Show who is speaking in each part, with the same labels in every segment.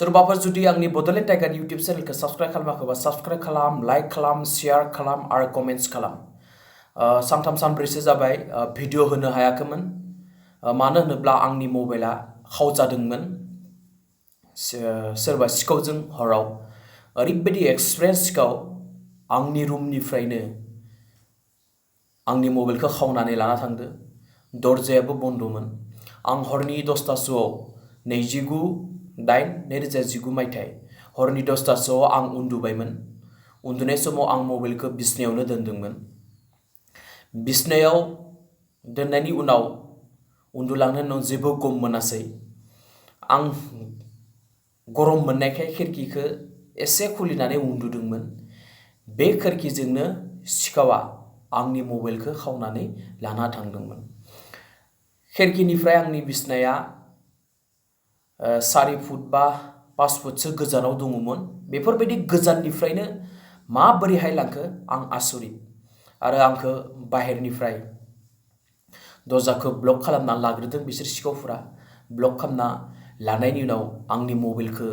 Speaker 1: सोरबाफोर जुदि आंनि बड'लेण्ड टाइगार इउटिउब चेनेलखौ साबस्क्राइब खालामाखैबा साबस्क्राइब खालाम, लाइक खालाम, शेयार खालाम आरो कमेन्ट्स खालाम। सानथाम सानब्रैसो जाबाय भिडिअ होनो हायाखैमोन। मानो होनोब्ला आंनि मबाइला खावजादोंमोन। सोरबा सिखावजों हराव ओरैबायदि एक्सपिरियेन्स सिखाव आंनि रुमनिफ्रायनो आंनि मबाइलखौ खावनानै लाना थांदो। दरजायाबो बन्दमोन। आं हरनि 10टासोआव 29/8/2019 मायथाइ हरनि 10टासोआव आं उन्दुबायमोन। उन्दुनाय समाव आं मबाइलखौ बिसनायावनो दोनदोंमोन। बिसनायाव दोननायनि उनाव उन्दुलांनायनि उनाव जेबो गम मोनासै। आं गरम मोननायखाय खिरखिखौ एसे खुलिनानै उन्दुदोंमोन। बे खिरखिजोंनो सिखावा आंनि मबाइलखौ खावनानै लाना थांदोंमोन। खिरखिनिफ्राय आंनि बिसनाया 4 फुट बा 5 फुटसो गोजानाव दङमोन। बेफोरबायदि गोजाननिफ्रायनो माबोरैहाय लांखो आं आसरित। आरो आंखौ बाहेरनिफ्राय दरजाखौ ब्लक खालामना लाग्रोदों बिसोर सिखावफोरा। ब्लक खालामना लानायनि उनाव आंनि मबाइलखौ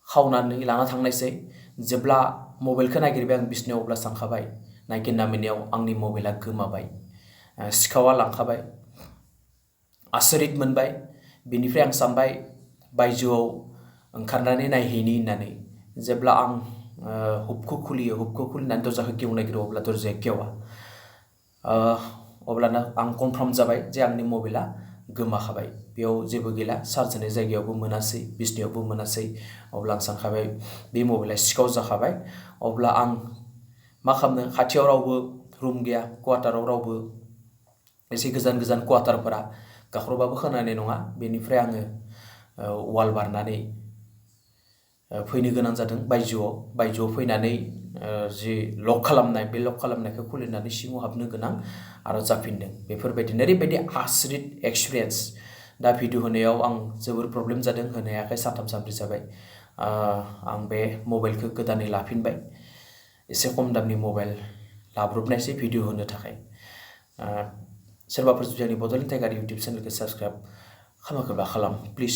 Speaker 1: खावनानै लाना थांनायसै। जेब्ला मबाइलखौ नागिरबाय आं बिसनायाव अब्ला सानखाबाय नागिरना मोननायाव आंनि मबाइला गोमाबाय। सिखावा लांखाबाय। आसरित मोनबाय। बेनिफ्राय आं सानबाय बायजोआव ओंखारनानै नायहैनि होननानै। जेब्ला आं हुबखौ खुलिनानै दरजाखौ खेवनो नागिरो अब्ला दरजाया खेवा। अब्लाना आं कनफार्म जाबाय जे आंनि मबाइला गोमाखाबाय। बेयाव जेबो गैला। चार्ज होनाय जायगायावबो मोनासै, बिसनायावबो मोनासै। अब्ला आं सानखाबाय बे मबाइला सिखाव जाखाबाय। अब्ला आं मा खालामनो, खाथियाव रावबो रुम गैया, क्वार्टाराव रावबो, एसे गोजान गोजान क्वार्टारफोरा गाख्रबाबो खोनानाय नङा। बेनिफ्राय आङो वाल बारनानै फैनो गोनां जादों बायजोआव फैनानै जि लक खालामनाय बे लक खालामनायखौ खुलिनानै सिङाव हाबनो गोनां आरो जाफिनदों। बेफोरबायदिनो ओरैबायदि आसरित एक्सपिरियेन्स। दा भिडिअ होनायाव आं जोबोर प्रब्लेम जादों, होनो हायाखै, सानथाम सानब्रै जाबाय। आं बे मबाइलखौ गोदानै लाफिनबाय। एसे खम दामनि मबाइल लाब्रबनायसै भिडिअ होनो थाखाय। सोरबाफोर जुदि आंनि बड'लेण्ड टाइगार इउटिउब चेनेलखौ साबस्क्राइब खालामाखैबा खालाम, प्लिज।